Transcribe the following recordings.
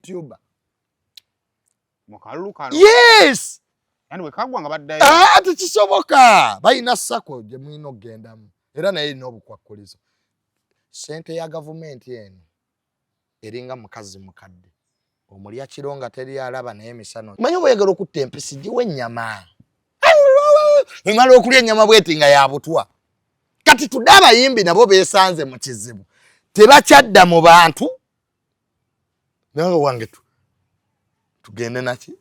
YouTuber. Yes, ah, tekisoboka. Balina SACCO gye mulina okugendamu, era naye erina obukwakkulizo. Sente ya gavumenti eno eringa mukazi mukadde, omulya kiro nga teri alaba, naye emisana manyi oba oyagala okutta empisi, giwa ennyama. Emala okulya ennyama bweti nga yabutwa. Kati tudde, abayimbi nabo beesanze mu kizibu, tebakyadda mu bantu. Nawe wange, tugende naki?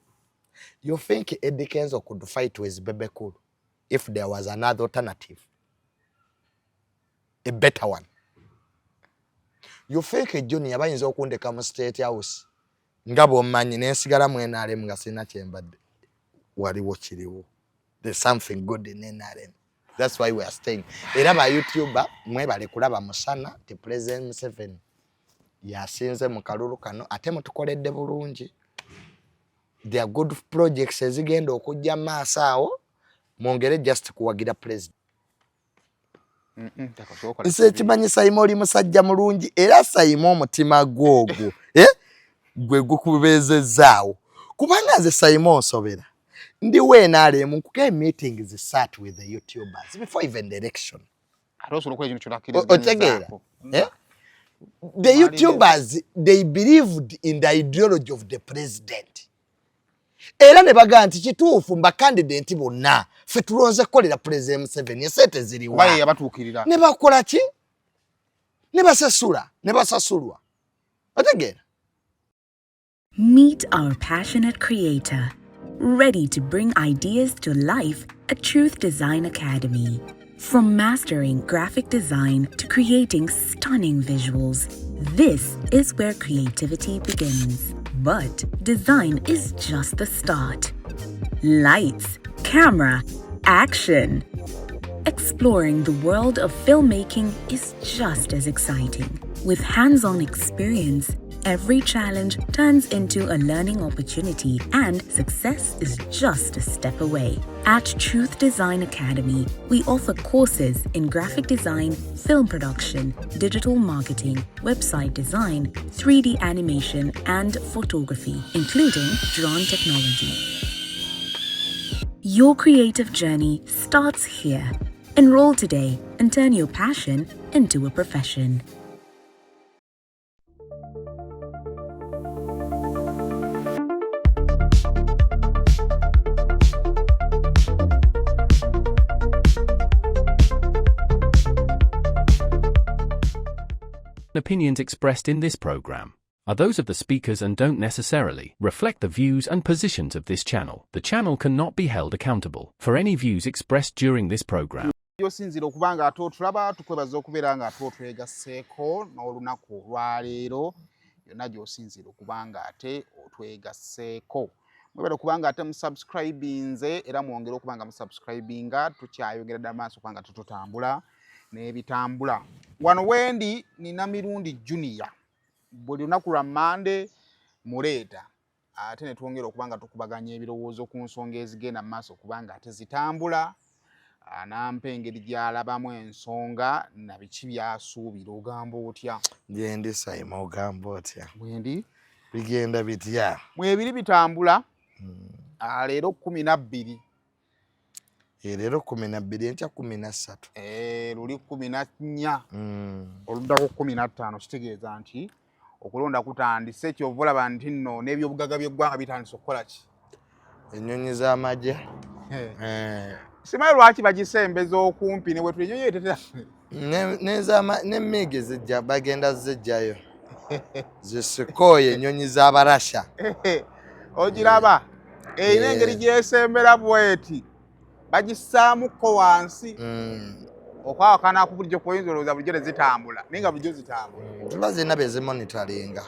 You think Eddie Kenzo could fight with Bebe Cool if there was another alternative, a better one? You think Junior bayinza okundeka mu State House nga bwommanyi nensigala mu NRM nga sirina kyembadde? Waliwo kiriwo. There's something good in NRM, that's why we are staying. Era ba YouTuber mwebale kulaba musana ti President Museveni yasinze mu kalulu kano, ate mutukoledde bulungi. There are good projects ezigenda okujja maaso awo. Mwongere just kuwagira president. Nse ekimanyi, Sayima, oli musajja mulungi, era Sayima, omutima gwogwo, eh? Gwe gukubeezezaawo, kubanga nze Sayima onsobera. Ndi weenaalemu nkuka meetings sat with the YouTubers before even the election. Otegeera, eh? The YouTubers, they believed in the ideology of the president, era ne bagamba nti kituufu mba candidate bonna ffe tulonze kukolera President Museveni. Esente ziriwa? Ne bakola ki? Ne basasula, ne basasulwa. Otegeera? Meet our passionate creator, ready to bring ideas to life at Truth Design Academy. From mastering graphic design to creating stunning visuals, this is where creativity begins. But design is just the start. Lights, camera, action. Exploring the world of filmmaking is just as exciting. With hands on experience, every challenge turns into a learning opportunity, and success is just a step away. At Truth Design Academy, we offer courses in graphic design, film production, digital marketing, website design, 3D animation, and photography, including drone technology. Your creative journey starts here. Enroll today and turn your passion into a profession. Opinions expressed in this program are those of the speakers and don't necessarily reflect the views and positions of this channel. The channel cannot be held accountable for any views expressed during this program. Yosinzira okuba nga ate otulaba, tukwebaza okubeera nga ate otwegasseeko n'olunaku olwaleero. Yonna gy'osinzira okuba nga ate otwegasseeko, mwebale okuba nga ate musubscribinze, era mwongere okuba nga musubscribinga. Tukyayongera ddala maaso okuba nga tututambula n'ebitambula. Wano wendi nina Mirundi Junior. Buli lunaku lwa Mande muleeta, ate ne twongera okuba nga tukubaganya ebirowoozo ku nsonga ezigenda mu maaso okuba nga ate zitambula. Anampa engeri gy'alabamu ensonga na biki by'asuubira. Ogamba otya? Gyendi, Sayima, ogamba otya? Bwendi. Bigenda bitya? Mwebiri bitambula. Leero 12. Leero 12, enkya 13. Luli 14, oluddako 15. Kitegeeza nti okulonda kutandise. Kyova olaba nti nno n'ebyobugagga by'eggwanga bitandise okukola ki? Ennyonyi z'amagye. Simanyi lwaki bagisembeza okumpi ne wetuli. Ennyonyi etetera. N'emiigi zijja, bagenda zijjayo zisikooye ennyonyi z'Abarasha. Ogiraba erina engeri gyesembera bweti, bagissaamuko wansi okwawakana ku bulijjo. Kwoyinza olowooza bulijjo tezitambula, naye nga bulijjo zitambula. Ziba zirina bezimonitoringa.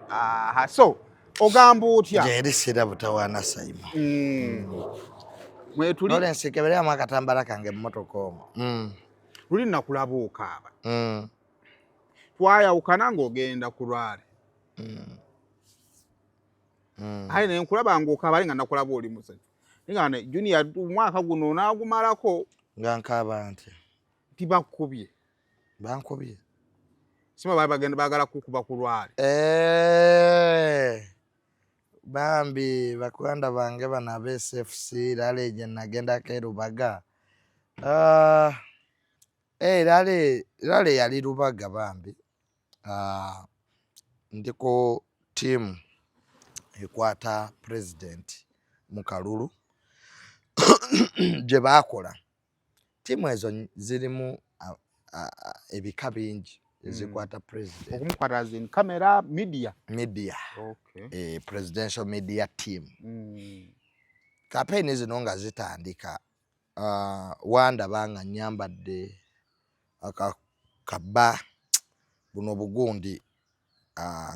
Aha, so ogamba otya? Gyeri, sira butawaana, Saima. Mwetuli. Lawrence, kebereramu akatambala kange emmotoka omwo. Luli nakulaba okaaba. Twayawukana ng'ogenda ku lwale, aye naye nkulaba ng'okaaba, ale nga nakulaba oli musajja, naye nga Junior omwaka guno onaagumalako. Nga nkaaba nti Tibakubye. Bankubye. Sima bali bagenda bagala kukuba ku lwale. Eh, bambi bakwanda bange bano aba SFC rally gye nagendako e Lubaga. Ah, eh, rally rally yali Lubaga bambi. Ah, ndi ku ttiimu ekwata pulezidenti mu kalulu gye baakola. Ttiimu ezo zirimu ebika bingi ezikwata pulezidenti. Okumukwata as in camera media. Media. Okay. Presidential media team. Kampeyini zino nga zitandika, wandaba nga nnyambadde kaba buno bugundi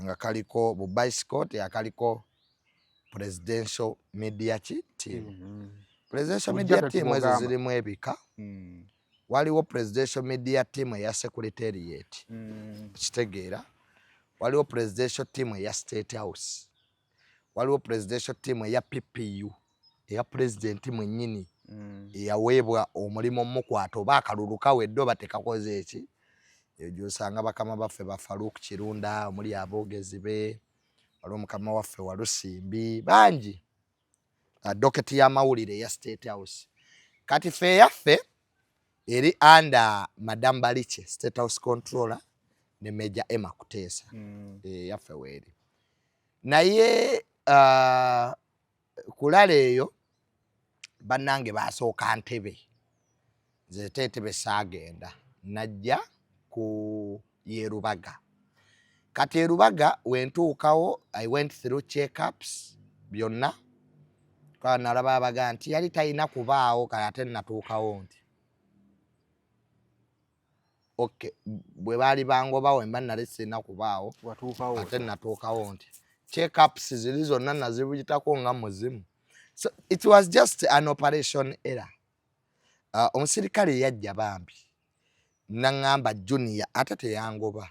nga kaliko bu bicycle akaliko presidential media ki team. Presidential media team ezo zirimu ebika. Waliwo presidential media team eya secretariat. Kitegeera. Waliwo presidential team eya State House. Waliwo presidential team eya PPU, eya president mwennyini eyaweebwa omulimu omukwata oba akalulu kawedde oba tekakoze eki. Eyo gy'osanga bakama baffe ba Farouk Kirunda, omuli aboogezi be, waliwo mukama waffe Walusimbi, bangi. Docket y'amawulire eya State House. Kati ffe eyaffe eri under Madam Baliche, State House Controller, ne Major Emma Kuteesa. Eyaffe weeri. Naye kulala eyo bannange basooka Ntebe. Nze te Ntebe saagenda, najja ku ye Rubaga. Kati e Rubaga wentuukawo, I went through checkups byonna. Kwa nalaba abaga nti yali talina kubaawo, kale ate natuukawo nti okay, bwe baali bangoba wemba nali sirina kubaawo, ate natuukawo nti checkups ziri zonna nazibuyitako nga muzimu. So it was just an operation error. Omusirikale yajja bambi naŋŋamba Junior, ate teyangoba,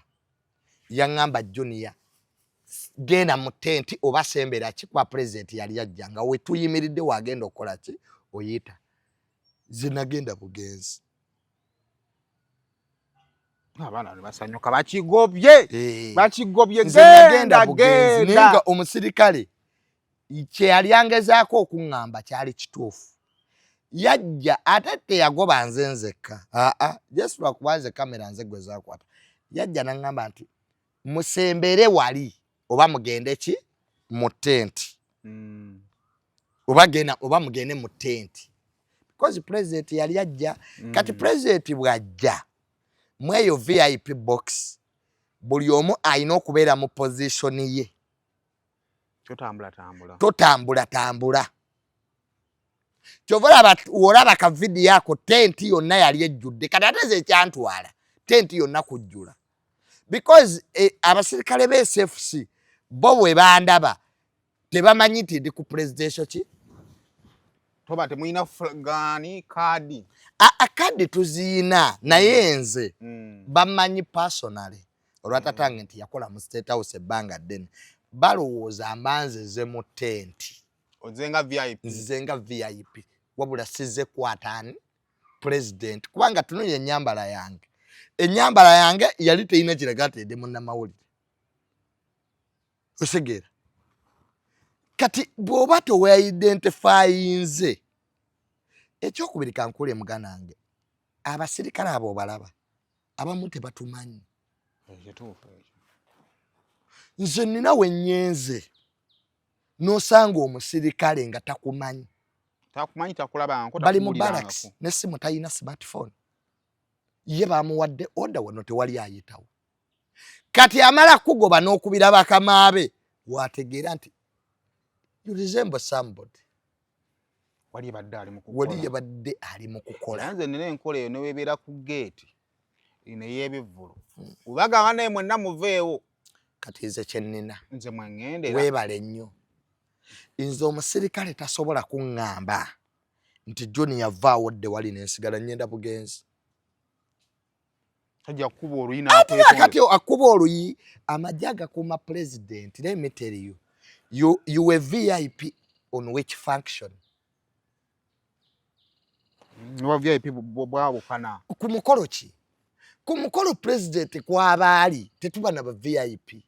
yaŋŋamba Junior genda mu tenti oba sembera ki, kuba president yali ajja nga wetuyimiridde wagenda okukola ki oyita. Nze nagenda bugenzi. Abaana ne basanyuka bakigobye. Bakigobye. Nze nagenda bugenzi, naye nga omusirikale kye yali angezaako okuŋŋamba kyali kituufu. Yajja ate teyagoba nze nzekka, aa, just lwakuba nze kamera nze gwe zakwata. Yajja naŋŋamba nti musembere wali oba mugende ki mu tenti, oba genda oba mugende mu tenti, because president yali ajja. Kati president bw'ajja mweyo VIP box, buli omu alina okubeera mu position ye. Totambula tambula. Totambula tambula. Kyova olaba olaba ka vidiyo ako, tenti yonna yali ejjudde. Kati ate ze ekyantwala tenti yonna kujjula because abasirikale ba SFC bo bwe bandaba tebamanyi nti ndi ku presidential ki. Toba temulina gani kaadi? Aa, kadi tuziyina, naye nze bamanyi personally olwatatange nti yakola mu State House ebbanga ddene. Balowooza mba nzize mu tenti. Oze nga VIP. Nzize nga VIP, wabula size kwataani president, kubanga tunuye ennyambala yange, ennyambala yange yali terina kiraga nti ndi munnamawulire. Osegeera? Kati bw'oba teweidentifyinze, ekyokubiri kankule muganda wange, abasirikale abo obalaba abamu tebatumanyi. Ekituufu ekyo. Nze nina wenyenze n'osanga omusirikale nga takumanyi. Takumanyi, takulabangako. Bali mu barracks n'essimu talina, smartphone. Ye bamuwadde order, wano tewali ayitawo. Kati amala kugoba n'okubira bakamaabe, wategeera nti you resemble somebody. Wali badde ali mu wali kukola. Yabadde ali mu kukola. Era nze nina enkola eyo, newebeera ku geeti eno ey'ebivvulu, ubagamba naye mwenna muveewo. Kati nze kyenina nze mweŋŋendera. Weebale nnyo. Nze omusirikale tasobola kuŋŋamba nti Junior vaawo dde wali, nensigala nnyenda bugenzi. Tajja kukuba oluyi. Ate n'akwetonda. Kati akuba oluyi, amagye agakuuma president, let me tell you, you were VIP on which function? Oba VIP bwawukana. Ku mukolo ki? Ku mukolo pulezidenti kwabaali tetuba na ba VIP.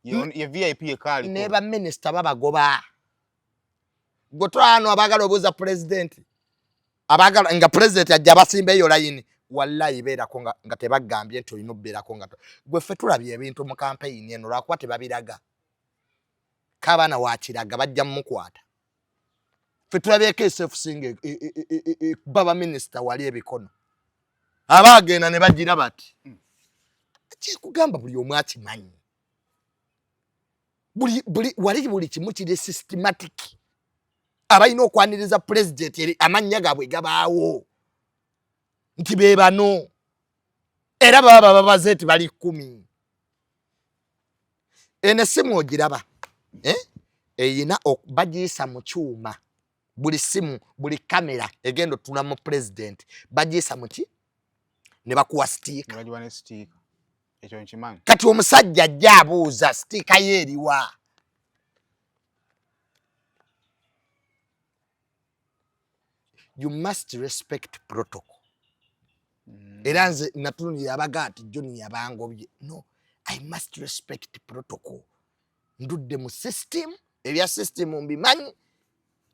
Ye VIP yekaali ne ba minisita babagoba. Gwe twano abaagala obuuza pulezidenti, abaagala nga pulezidenti ajja basimba eyo layini, wallahi beerako nga tebagambye nti olina obeerako nga gwe. Ffe tulabye ebintu mu kampeyini eno lwakuba tebabiraga, k'abaana wakiraga bajja mumukwata. Ffe tulabyeko esefusinga ekuba baminisita wali ebikono, aba agenda ne bagira bati kyekugamba buli omu akimanyi, buli wali buli kimu kiri systematic. Abalina okwaniriza pulezidenti eri amannya gaabwe gabaawo nti be bano, era baba babaze nti bali 10. Eno essimu ogiraba, eh? Eyina bagiyisa mu kyuma. Buli simu, buli kamera egenda otula mu pulezidenti bagiyisa mu ki, ne bakuwa sitiika. Bagiwa ne sitiika, ekyo nkimanyi. Kati omusajja ajja abuuza sitiika ye eriwa. You must respect protocol. Era nze natunulira abaga nti Junior bangobye. No, I must respect protocol. Ndudde mu system, ebya system mbimanyi.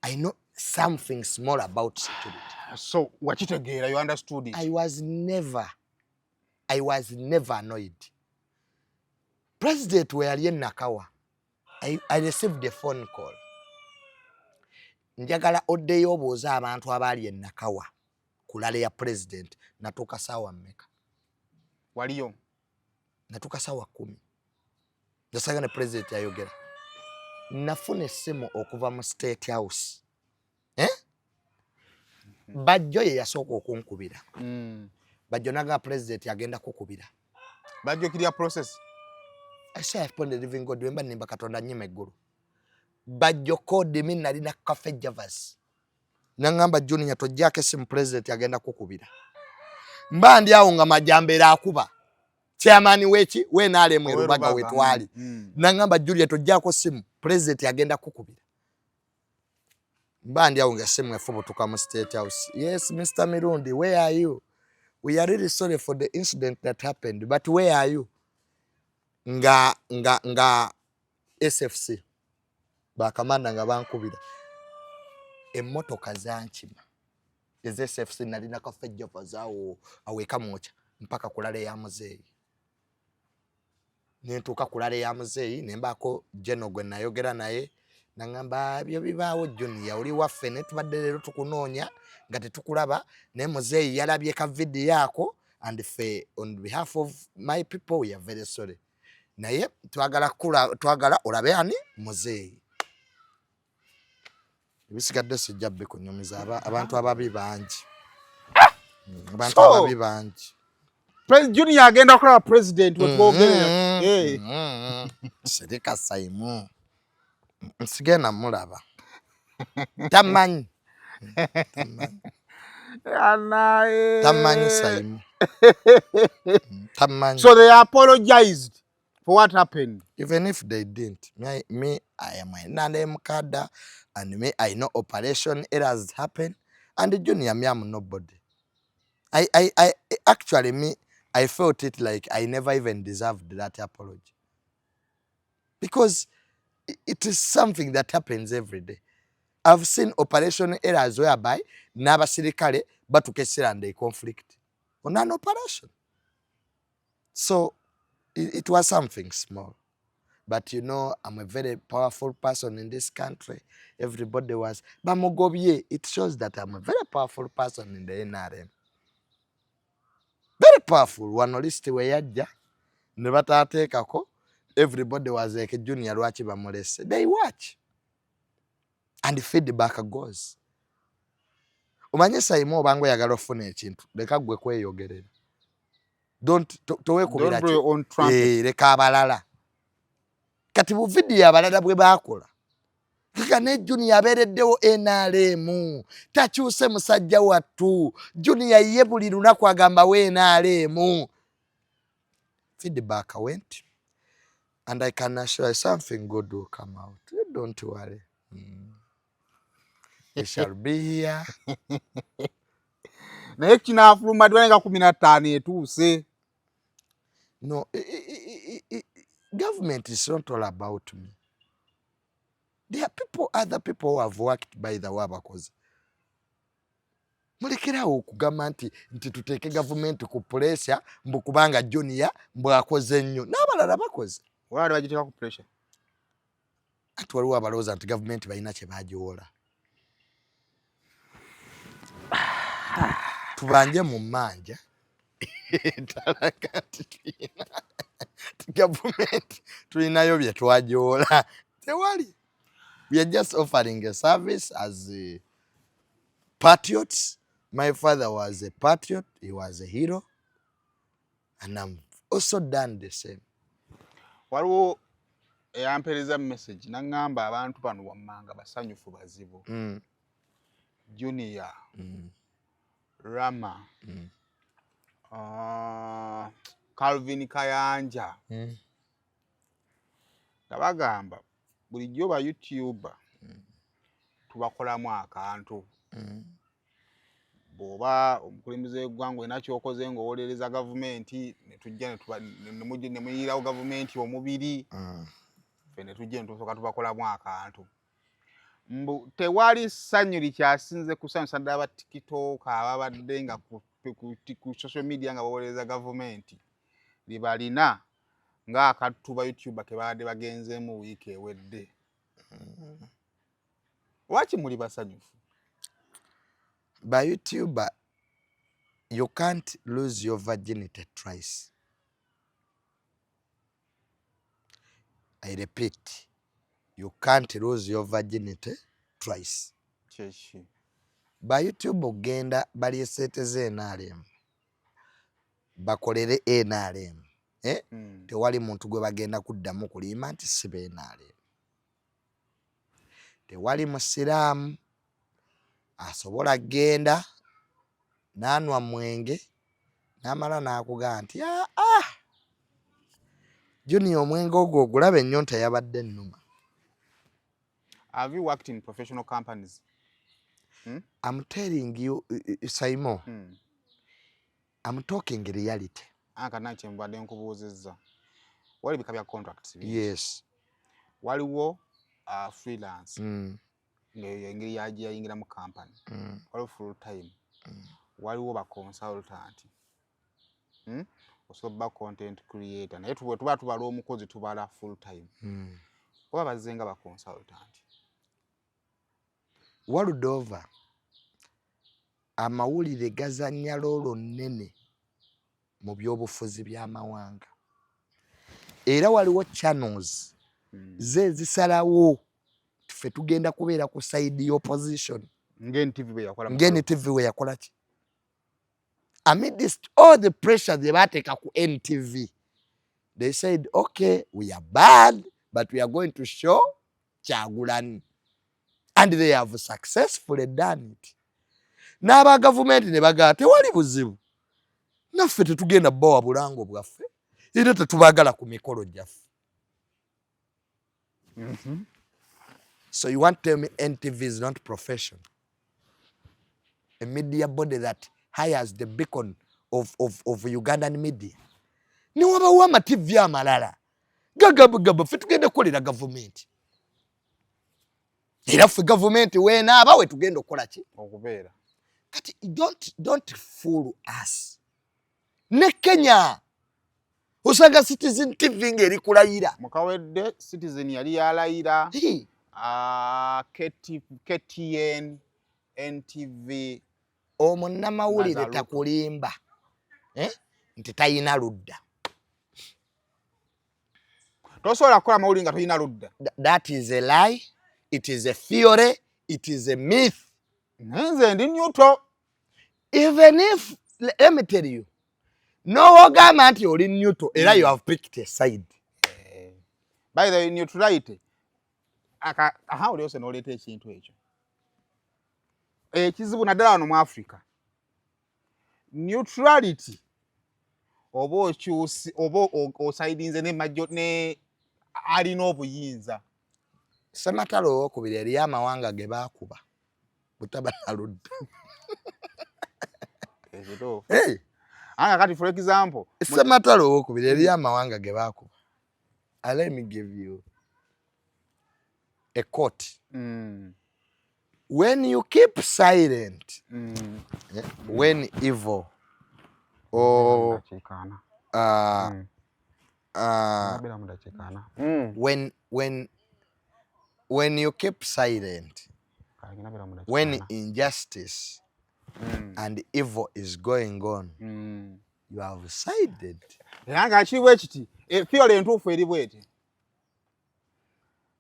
I know something small about security. So wakitegeera, you understood it. I was never annoyed. President we yali e Nakawa, I received a phone call. Njagala oddeyo obuuze abantu abaali e Nakawa ku rally ya president. Natuuka saawa mmeka? Waliyo? Natuuka saawa 10. Nasanga ne president ayogera. Nafuna essimu okuva mu State House, eh? Bajjo ye yasooka okunkubira. Bajjo naga president agenda kukubira. Bajjo kirya process. I say upon the living God, wemba nimba Katonda nnyima eggulu. Bajjo called me, nalina Cafe Javas. Naŋŋamba, "Junior, tojjaako essimu, president agenda kukubira." Mba ndi awo nga Majambere akuba, chairman weki w'NRM e Rubaga wetwali. Naŋŋamba, "Junior, tojjaako ssimu, president agenda kukubira." Mba ndi awo nga essimu efubutuka mu State House. "Yes, Mr Mirundi, where are you? We are really sorry for the incident that happened, but where are you?" Nga SFC bakamanda nga bankubira, emmotoka zankima eza SFC. Nalina Cafe Javas awo awekamwokya mpaka ku rally ya muzeeyi. Nentuuka ku rally ya muzeeyi, nembaako geno gwe nayogera naye, naŋŋamba, "Byo bibaawo, Junior, oli waffe, naye tubadde leero tukunoonya nga tetukulaba, naye muzeeyi yalabye ka vidiyo ako, and ffe on behalf of my people we are very sorry, naye twagala kula, twagala olabe ani muzeeyi." Ebisigadde sijja bikunyumiza. Abantu ababi bangi. Abantu ababi bangi. Junior agenda kulaba president wetwogerera. Eh. Sirika saimu, nsigenda mulaba, tamanyi. Anaye. Tamanyi saimu, tamanyi. So they apologized for what happened? Even if they didn't, me, I am an NRM cadre, and me, I know operation errors happen, and Junior, me, I'm nobody. I actually, me, I felt it like I never even deserved that apology, because it is something that happens every day. I've seen operation errors whereby n'abasirikale batuuka ekiseera and they conflict on an operation. So it was something small. But you know, I'm a very powerful person in this country. Everybody was, bamugobye. It shows that I'm a very powerful person in the NRM. Very powerful. Wano list we yajja, ne bataateekako, everybody was like, "Junior lwaki bamulese?" They watch. And feedback goes. Omanye Saimu, obanga oyagala ofuna ekintu, leka ggwe kweyogerera. Don't toweekubira. Eh, leka abalala. Kati bu vidiyo abalala bwe baakola kika ne Junior abeereddewo NRM, takyuse musajja wattu. Junior ye buli lunaku agamba we NRM. Feedback went, and I can assure you something good will come out. You don't worry. We shall be here. Naye kinaafuluma ddi nga 15 etuuse? No, government is not all about me. There are people, other people who have worked, by the way, abakozi. Mulekerawo okugamba nti tuteeke gavumenti ku pressure mbu kubanga Junior mbwakoze nnyo, n'abalala bakoze. Wali bagiteeka ku pressure. Ati waliwo abalowooza nti gavumenti balina kye bagiwola. Tubanje mu mmanja talaga nti tulina ti gavumenti tulinayo bye twagiwola. Tewali. We are just offering a service as a patriots. My father was a patriot, he was a hero, and I'm also done the same. Waliwo eyampeereza message n'aŋŋamba abantu bano wammanga basanyufu bazibu. Junior, Rama, Calvin Kayanja, nga bagamba bulijjo ba YouTuber tubakolamu akantu. Bw'oba omukulembeze w'eggwanga olina ky'okoze ng'owolereza gavumenti, ne tujja ne muyirawo gavumenti omubiri, ffe ne tujja ne tusooka tubakolamu akantu. Mbu tewali ssanyu likyasinze kusanyusa ddala ba TikTok ababadde nga ku social media nga bawolereza gavumenti libalina ng'akattu ba YouTuber ke babadde bagenzeemu wiiki ewedde. Lwaki muli basanyufu? Ba YouTuber, you can't lose your virginity twice. I repeat, you can't lose your virginity twice. Kyeki? Ba YouTube ogenda balye ssente ze NRM, bakolere NRM. Tewali muntu gwe bagenda kuddamu kulimba nti si ba NRM. Tewali musiraamu asobola kugenda n'anwa mwenge n'amala n'akugamba nti aa Junior omwenge ogwo ogulaba ennyonta yabadde ennuma. Have you worked in professional companies? I'm telling you, Simon, I'm talking reality. Anka nange kye mbadde nkubuuzizza. Waliwo ebika bya contracts bingi. Yes. Waliwo freelance, ng'eyo engeri yayingiramu company. Waliwo full time. Waliwo ba consultant. Osobola okuba content creator, naye bwe tuba tubala omukozi tubala full time. Oba bazze nga ba consultant. World over, amawulire gazannya role nnene mu byobufuzi by'amawanga. Era waliwo channels ze zisalawo ffe tugenda kubeera ku side y'opposition. Nga NTV bwe yakola mu Nga NTV bwe yakola ki? Amidst all the pressure ze baateeka ku NTV, they said, okay, we are bad, but we are going to show Kyagulanyi. And they have successfully done it. N'aba gavumenti ne bagamba tewali buzibu, naffe tetugenda kubawa bulango bwaffe, era tetubaagala ku mikolo gyaffe. So you want to tell me NTV is not professional? A media body that hires the beacon of Ugandan media. Ne wabawo ama TV amalala gagabagaba, ffe tugenda kukolera gavumenti, era ffe gavumenti weenaaba we tugenda okukola ki? Okubeera. Kati don't fool us. Ne Kenya osanga Citizen TV ng'eri kulayira. Mukawedde Citizen yali yalayira. Hey. KTN, NTV. Omunnamawulire Mazaluka. takulimba, nti tayina ludda. Tosobola kukola mawulire nga tolina ludda. That is a lie, it is a theory, it is a myth. Naye nze ndi neutral. Even if, let me tell you, n'owogamba nti oli neutral, era you have picked a side. By the way, neutrality aka aha oli ose n'oleeta ekintu ekyo ekizibu naddala wano mu Africa. Neutrality oba okyusi oba osayidinze ne majjo ne alina obuyinza. Ssematalo owokubiri eriyo amawanga ge baakuba butaba na ludda. Ekituufu. Hey, Anga kati, for example, Ssematalo owokubiri, eriyo amawanga ge baakuba. Let me give you a quote. When you keep silent, when evil or Dakiika 40. Nabeera mu dakiika 40. When you keep silent Kale, nabeera mu dakiika when 40. injustice and evil is going on, you have sided. Era nga kiri bwe kiti, theory entuufu eri bweti.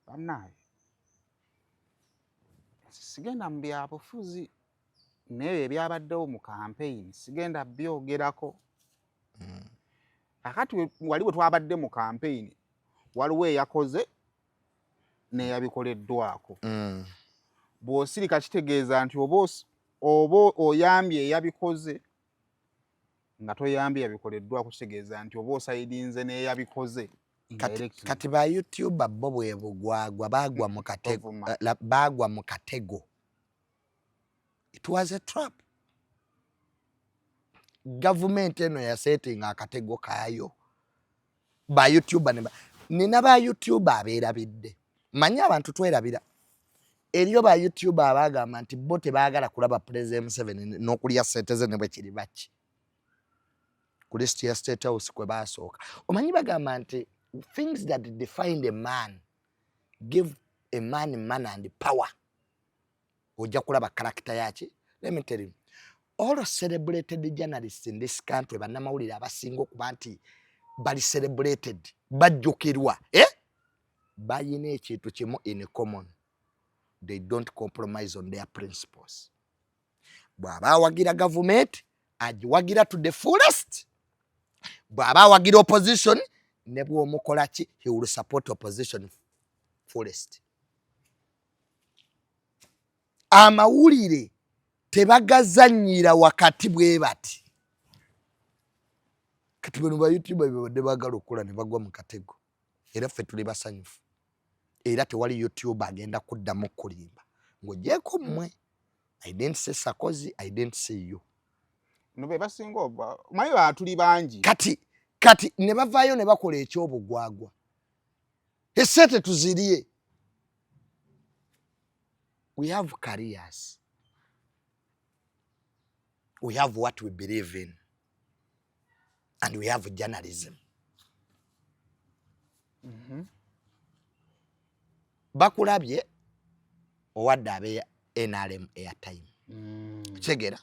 Bannaaye, sigenda mu byabufuzi, naye ebyabaddewo mu campaign sigenda byogerako. Kakati wali bwe twabadde mu campaign, waliwo eyakoze n'eyabikoleddwako. Bw'osirika kitegeeza nti oba oyambye eyabikoze, nga toyambye yabikoleddwako kitegeeza nti oba osayidinze n'eyabikoze Kati, indirectly. Kati ba YouTuber bo bwe bugwagwa, baagwa mu katego. Tovuma. Baagwa mu katego. It was a trap. Gavumenti eno yasetinga akatego kaayo. Ba YouTuber ne nina ba YouTuber abeerabidde. Manyi abantu twerabira. Eriyo ba YouTuber abaagamba nti bo tebaagala kulaba President Museveni n'okulya ssente ze ne bwe kiri baki ku list ya State House kwe baasooka. Omanyi bagamba nti things that define a man, give a man money and power, ojja kulaba character yaki. Let me tell you, all celebrated journalists in this country, bannamawulire abasinga okuba nti bali celebrated, bajjukirwa, eh? Bayina ekintu kimu in common: they don't compromise on their principles. Bw'aba awagira gavumenti, agiwagira to the fullest. Bw'aba awagira opposition, ne bw'omukola ki, he will support opposition fullest. Amawulire tebagazannyira wakati bwe bati. Kati bano ba YouTuber bebadde baagala okukola ne bagwa mu katego, era ffe tuli basanyufu. Era tewali YouTuber agenda kuddamu kulimba ng'ogyeko mmwe. I didn't say Sakozi, I didn't say you. No be basinga omanyi batuli bangi. Kati ne bavaayo ne bakola ekyobugwagwa, esente tuzirye. We have careers, we have what we believe in, and we have journalism. Bakulabye owadde abe NRM airtime. Kitegeera?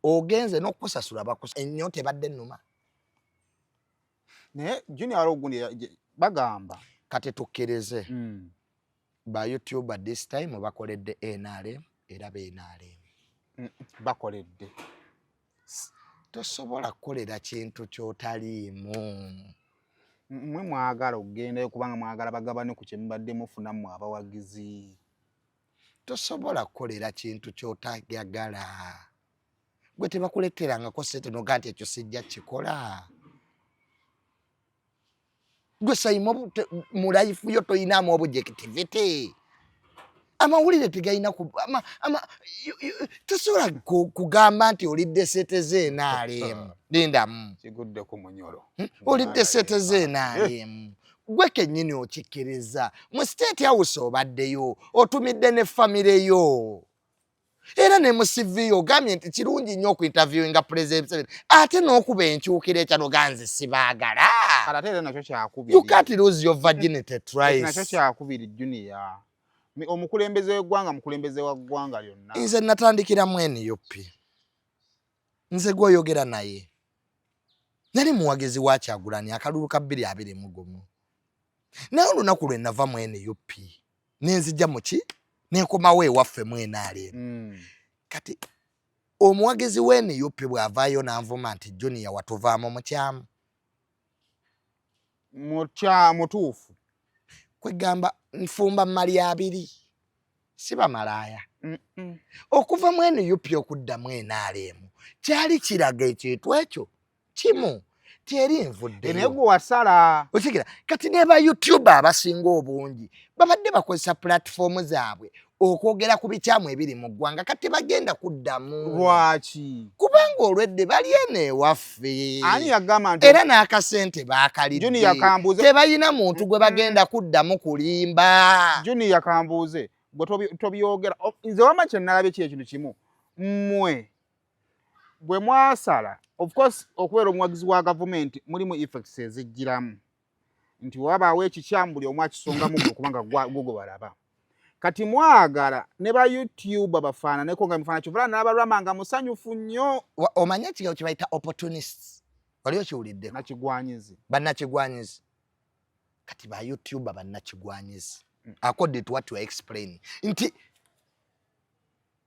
Ogenze n'okusasula, bakusa ennyo, tebadde nnuma. Naye Junior, waliwo gundi bagamba. Kati tukkirize, ba YouTuber this time bakoledde NRM, era be NRM. Bakoledde. Tosobola kukolera kintu ky'otaliimu. Mmwe mwagala okugendayo kubanga mwagala bagabane ku kye mubadde mufuna mmwe abawagizi. Tosobola kukolera kintu ky'otayagala. Gwe tebakuleterangako sente noga nti ekyo sijja kikola? Gwe Saimo, mu life yo toyinaamu objectivity. Amawulire tegalina tosobola kugamba nti olidde sente ze NRM. Lindamu. Kigudde ku munyolo. Olidde sente ze NRM, gwe kennyini okikkiriza. Mu State House obaddeyo, otumidde ne famire yo, era ne mu CV ogambye nti kirungi nnyo okuinterviewinga President Museveni, ate n'okuba enkyukira ekyano ganze sibaagala. Kale ate era nakyo kyakubiri. You can't lose your virginity twice. Nakyo kyakubiri, Junior. Omukulembeze w'eggwanga mukulembeze wa ggwanga lyonna. Nze natandikira mu NUP. Nze gwoyogera naye nali muwagizi wa Kyagulani akalulu ka 2021, naye olunaku lwe nava mu NUP nenzija muki, nenkomawo ewaffe mu NRM. Kati omuwagizi wa NUP bw'avaayo n'anvuma nti Junior watuvaamu mukyamu, Mutya mutuufu. Kwegamba nfumba mali abiri, si bamalaaya. Okuva mu NUP okudda mu NRM kyali kiraga ekintu ekyo kimu. Ti eri nvuddeyo. Naye gwe wasala. Okigira kati ne ba YouTube abasinga obungi babadde bakozesa platform zaabwe okwogera ku bikyamu ebiri mu ggwanga, kati bagenda kuddamu. Lwaki? Kubanga olwedde bali eno ewaffe. Ani yagamba nti Era n'akasente baakalidde. Junior, kambuuze. Tebalina muntu gwe bagenda kuddamu kulimba. Junior, kambuuze, gwe tobyogera. Nze wama kye nalabye kiri ekintu kimu: mmwe bwe mwasala, of course okubeera omuwagizi wa gavumenti mulimu effects ezijjiramu nti wabaawo ekikyamu, buli omu akisongamu gwe, kubanga gwe gwe balaba. Kati mwagala ne ba YouTube bafaananeko nga mifaana kyovula n'abalwama nga musanyufu nnyo. Omanye ekigambo kye bayita opportunists? Wali okiwuliddeko? Nakigwanyizi. Bannakigwanyizi. Kati ba YouTuber bannakigwanyizi, according to what you are explaining, nti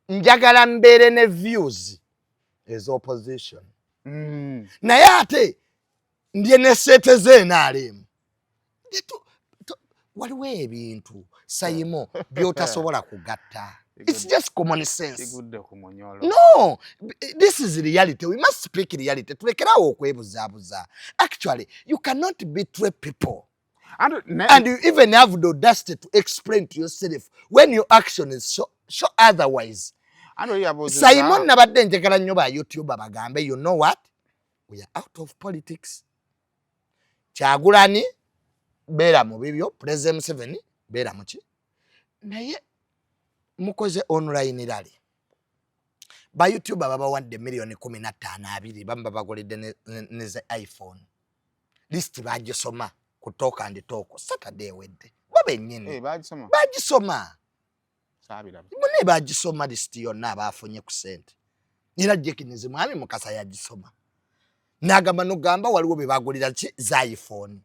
njagala mbeere ne views ez'opposition, naye ate ndye ne sente z'NRM. Waliwo ebintu, Sayimo, by'otasobola kugatta. It's just common sense. Kigudde ku munyolo. No, this is reality. We must speak reality. Tulekerawo okwebuzaabuza. Actually, you cannot betray people and you even have the audacity to explain to yourself when your action is so otherwise. Anti oli yabuuzizza- Simon, nabadde njagala nnyo ba YouTuber bagambe, "You know what, we are out of politics. Kyagulani, beera mu bibyo. President Museveni, beera muki." Naye mukoze online rally, ba YouTuber babawadde miliyoni 15, 20, bamu babagulidde ne ze iPhone. List bagisoma ku Talk and Talk Saturday ewedde, bo bennyini. Eh, bagisoma? Bagisoma. Saabiraba. Mune bagisoma list yonna abafunye ku ssente, era Jekinizi mwami Mukasa yagisoma n'agamba nogamba waliwo be bagulira ki za iPhone,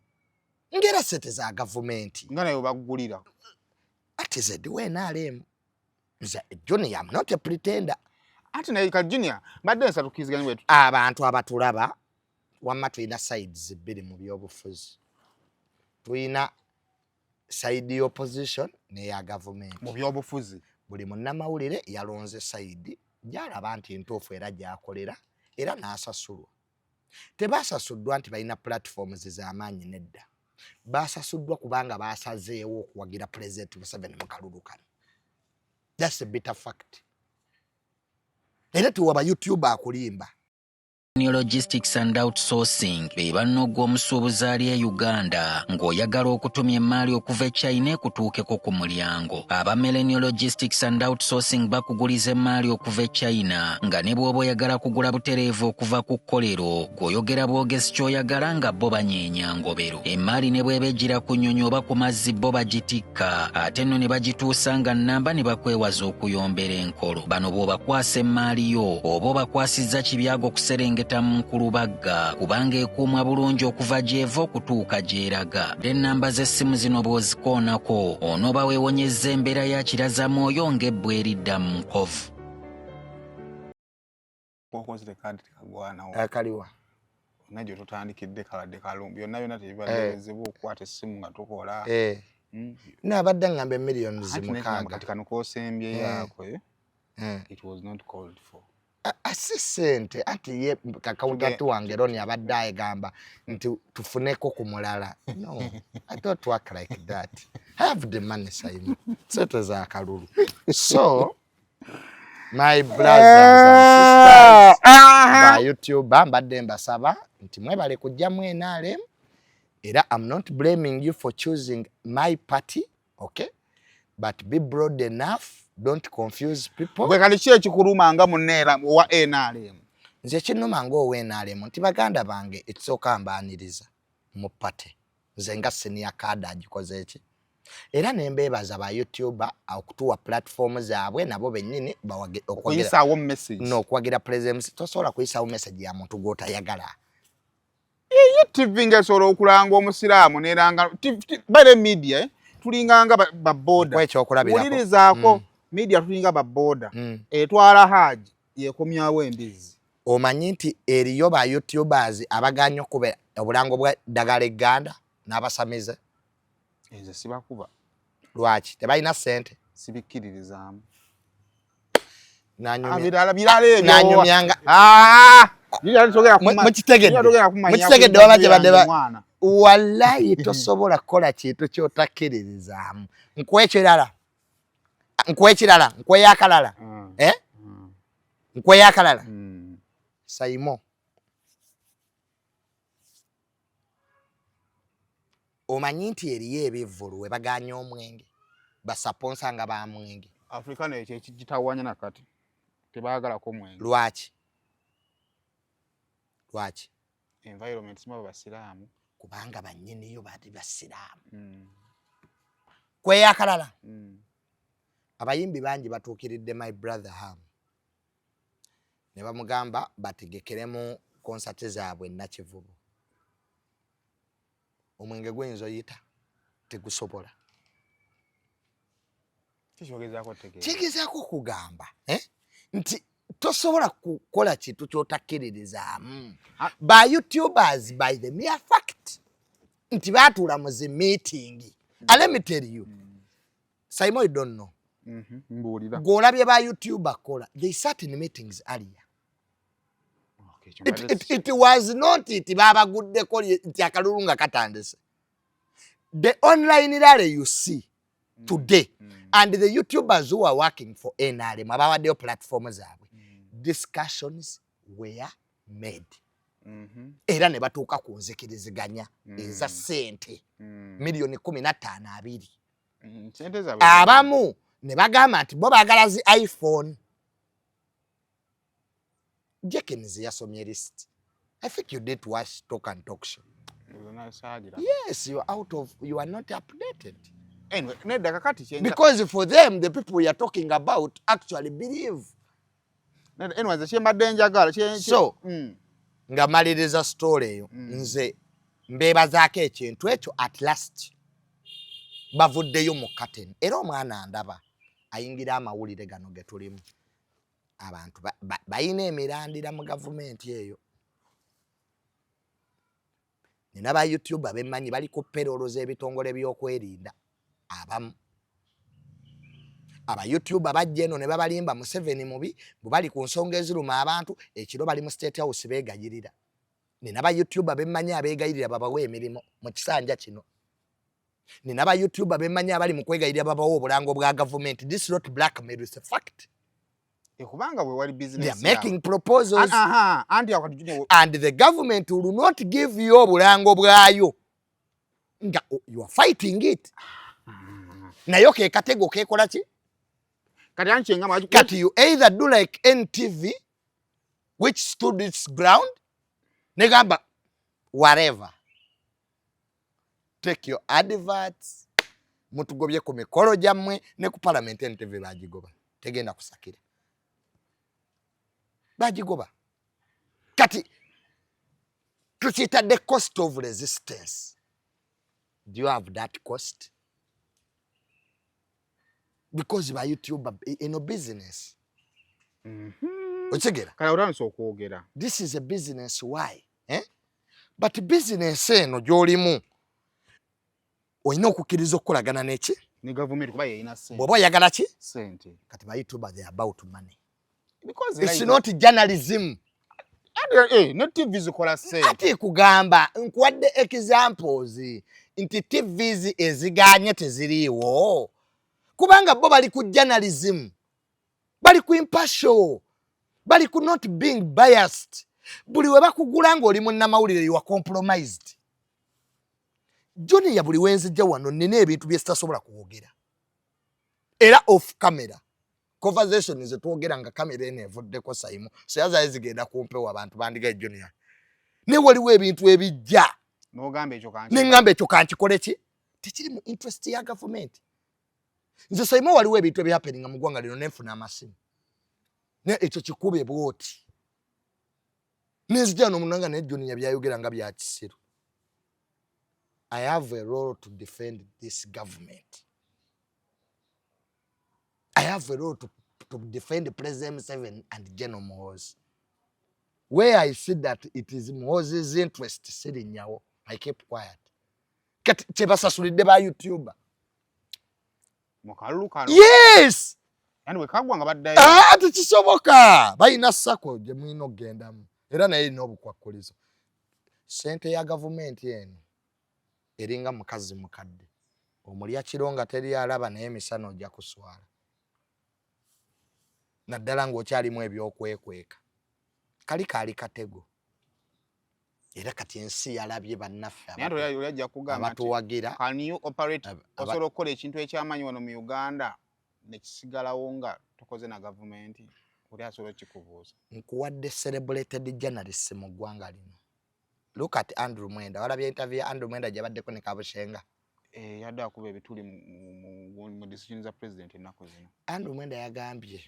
ng'era ssente za gavumenti. Nga naye bagulira. Ate ze diwa NRM. Nze Junior am not a pretender. Ati naye ka Junior, mbadde nsaba tukkiriziganye bwetu. Abantu abatulaba, wamma tulina sides bbiri mu byobufuzi: tulina side opposition n'eya gavumenti. Mu byobufuzi. Buli munnamawulire yalonze side gy'alaba nti ntuufu era gy'akolera era n'asasulwa. Tebasasuddwa nti balina platforms z'amaanyi, nedda. Basasuddwa kubanga basazeewo okuwagira President Museveni mu kalulu kano. That's a bitter fact. Era tuwaba YouTube akulimba. Logistics and Outsourcing be bannogwa omusuubuzi ali e Uganda ng'oyagala okutumya emaali okuva e China ekutuukeko ku mulyango. Aba Millennial Logistics and Outsourcing bakuguliza emaali okuva e China, nga ne bw'oba oyagala kugula butereevu okuva ku kkolero, gw'oyogera bwogezi ky'oyagala nga bo banyeenya ngobero. Emaali ne bw'eba egira ku nnyonyi oba ku mazzi, bo bagitikka ate nno ne bagituusa nga nnamba, ne bakwewaza okuyombera enkolo. Bano bw'obakwasa emaali yo, oba obakwasizza kibyago okuserengeta mu nkulubagga, kubanga ekuumwa bulungi okuva gy'eva okutuuka gy'eraga. Ennamba z'essimu zino bw'ozikoonako, onooba weewonyezza embeera ya kirazamwoyo ng'ebbwa eridda mu nkovu. Okozere kadi tekagwanawo. Akaliwa? Onna gye tutandikidde kabadde kalungi, byonna byonna tebibadde bizibu okukwata essimu nga tukola. Eh. Naabadde ngamba emiliyoni Anti nekigamba 6. Kati kano kosembyeyo ako, eh? Eh. It was not called for. Si ssente, anti ye accountant wange Roni abadde ayegamba nti tufuneko ku mulala. No, I don't work like that. I have the money, Simon. Sente za kalulu. So my brothers and sisters ba YouTube, mbadde mbasaba nti mwebale kujja mu NRM, era I'm not blaming you for choosing my party, okay, but be broad enough, don't confuse people. Gwe kali ki ekikuluma nga munneera owa NRM? Nze kinnuma ng'owa NRM nti baganda bange, ekisooka mbaaniriza mu party. Nze nga senior cadre agikoze eki, era ne mbeebaza ba YouTuber okutuwa platform zaabwe nabo bennyini okuyisaawo message. N'okuwagira President. Tosobola kuyisaawo message ya muntu gw'otayagala. Ye TV ng'esobola okulanga omusiraamu neranga bale media, eh? Tulinganga baboda. Ekyokulabirako. Wulirizaako. Media tulinga baboda, etwala haji yekomyawo embizzi. Omanyi nti eriyo ba YouTubers abaganya okuba obulango bwa ddagala egganda n'abasamize? Nze sibakuba. Lwaki? Tebalina ssente? Sibikkiririzaamu. Nanyumya Birala birala ebyo. Nanyumyanga Ah! Mukitegedde waba kyebadde wallayi tosobola kukola kintu kyotakkiririzaamu. Nkuwa ekirala, nkuwa ekirala, nkuweyo akalala, eh? Nkuweyo akalala. Saimo, omanyi nti eriyo ebivvulu we baganya omwenge, basponsor nga bamwenge? Africana ekyo ekigitawanya nakati tebaagalako mwenge. Lwaki? Lwaki? Environment simu basiraamu. Kubanga bannyiniyo bali basiraamu. Kweyakalala. Abayimbi bangi batuukiridde my brother Ham ne bamugamba bategekeremu konsati zaabwe Nakivubo. Omwenge guyinza oyita tegusobola. Kigezaako okugamba, eh? Nti tosobola kukola kintu kyotakkiririzaamu. Ba YouTubers, by the mere fact nti baatuula mu zi meeting, mm. Let me tell you, Simon, you don't know. Mbuulira. Gw'olabye ba YouTuber kola, they sat in meetings earlier. It was not nti babaguddeko nti akalulu nga katandise. The online rally you see today and the YouTubers who are working for NRM abawaddeyo platform zaabwe, discussions were made era ne batuuka ku nzikiriziganya eza ssente miliyoni 15 2. Sente zaabwe. Abamu ne bagamba nti bo baagala zi iPhone. Jekins yasomye list. I think you did watch Talk and Talk Show. Saagira. Yes, you are out of, you are not updated. Anyway, nedda, kakati kyenja Because for them, the people we are talking about actually believe. Nedda, anyway, nze kyembadde njagala So, nga maliriza story eyo, nze mbeebazaako ekintu ekyo. At last bavuddeyo mu curtain, era omwana ndaba ayingira amawulire gano ge tulimu. Abantu bayina emirandira mu gavumenti eyo. Nina ba YouTube abemmanyi bali ku payroll z'ebitongole by'okwerinda. Abamu aba YouTube bajja eno ne babalimba Museveni mubi, bwe bali ku nsonga eziruma abantu, ekiro bali mu State House beegayirira. Nina ba YouTube bemmanyi abeegayirira babawe emirimu mu kisanja kino. Nina ba YouTube bemmanyi abali mu kwegayirira babawe obulango bwa gavumenti. This is not blackmail, it's a fact. Kubanga bwe wali They business are making proposals. Aha, anti awo kati Junior, And the government will not give you obulango bwayo nga you are fighting it. Nayo ke katego kekola ki? Kati anti kyengamba Kati you either do like NTV, which stood its ground, negamba whatever, take your adverts, mutugobye ku mikolo gyammwe. Ne ku parliament NTV bagigoba, tegenda kusakira, bagigoba. Kati tukiyita the cost of resistance. Do you have that cost? Because ba YouTuber eno business, okitegeera? Kale otandise okwogera. This is a business. Why, eh? But business eno gy'olimu olina okukkiriza okukolagana neki? Ne gavumenti, kuba yeyina sente. Bw'oba oyagala ki? Sente. Kati ba YouTuber, they are about money. Because It's not journalism. Ne TV zikola sente. Ati kugamba nkuwadde examples nti TVs eziganye teziriiwo kubanga bo bali ku journalism, bali ku impartial, bali ku not being biased. Buli we bakugula ng'oli munnamawulire, you are compromised. Junior, buli wenzijja wano nina ebintu bye sitasobola kwogera, era off camera conversation zetwogera nga kamera eno evuddeko, Saimu, so yazaye zigenda kumpewo, abantu bandigaye Junior. Naye waliwo ebintu ebijja n'ogamba ekyo kanki neŋŋamba ekyo kankikole ki, tekiri mu interest ya gavumenti. Nze Saimu, waliwo ebintu ebyahappeninga mu ggwanga lino nenfuna amasimu, naye ekyo kikube bwoti nenzija nomunanga, naye Junior byayogera nga bya kisiru. I have a role to defend this government. I have a role to defend President Museveni and General Muhoozi. Where I see that it is Muhoozi's interest, sirinyawo, I keep quiet. Kati kyebasasulidde ba YouTuber. Mu kalulu kano? Yes. Yani bwe kaggwa nga baddayo? Ah, tekisoboka. Balina SACCO gye mulina okugendamu. Era naye erina obukwakkulizo. Sente ya gavumenti eno eringa mukazi mukadde, omulya kiro nga teri alaba, naye emisana ojja kuswala, naddala ng'okyalimu ebyokwekweka. Kali kaali katego, era kati ensi yalabye bannaffe abatuwagira. Osobola okukola ekintu ekyamaanyi wano mu Uganda nekisigalawo nga tukoze na gavumenti? Oli asobola okikubuuza. Nkuwadde celebrated journalist mu ggwanga lino. Look at Andrew Mwenda. Walabye interview ya Andrew Mwenda gyabaddeko ne Kabushenga? Eh, yadde akuba ebituli mu decision za president ennaku zino. Andrew Mwenda yagambye